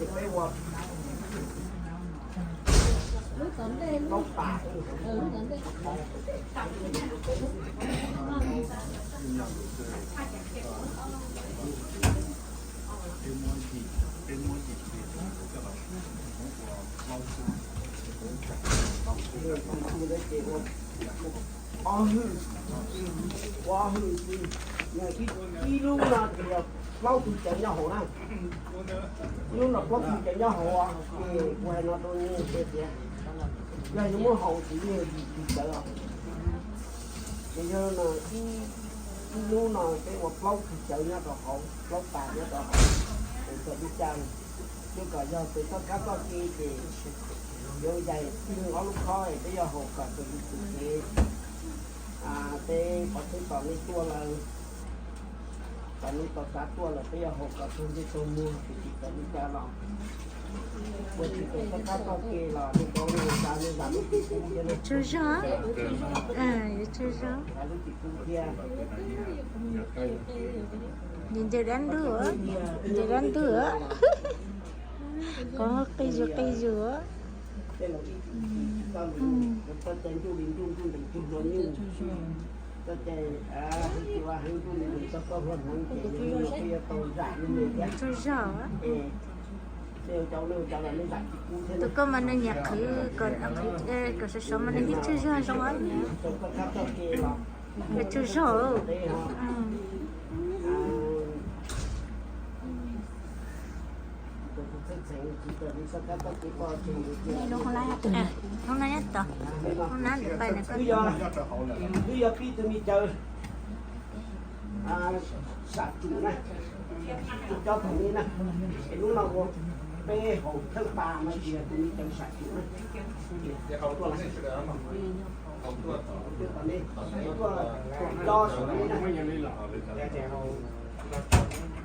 Peb ua plaub tas. Ob hwj, ua ob hwj xwb. Ib lub no ces yog plaub tug cawv nyob hauv na. Ib lub no plaub tug cawv nyob hauv, ces kuv hais no rau nej tias, yog yuav muab haus ces yeej yog yim tug cawv os. Ces yog no, ib lub no peb ua plaub tug cawv nyob rau hauv, plaub tas nyob rau hauv, ces txawm li cas los kom yog tus txoj kab txoj kev ces yuav yais tib neeg ob lub khob es peb yuav haus kom tus li tus kev, peb qhov txhib tos nej tuaj lawm, kom nej tau xav tuaj lawm peb yuav haus kom tag ntsej tag muag, tiam sis txawm li cas los ua tsis tau txoj kab txoj kev los nej tau nej xav nej zam lub txim pub thiab na. Yuav tsug zog, yuav tsug zog. Zam lub txim pub thiab. Ncaws dab ntug, ncaws dab ntug. Qhov qi zus qi zus. Tsug zog. Tus koj mas nws nyiam qhwv kom sov sov mas nws yeej tsug zog zoo os. Nws tsug zog. Hoob na nyob tod, hoob na ntawm pais na koj. Wb yog pib tug me cawv sam tsum na, tus cov thaum me na, es lub no ua peb haus thawj pas no ces yog tus me cawv sam tsum na. Tuaj, tuaj, tuaj, tuaj, tuaj, tuaj.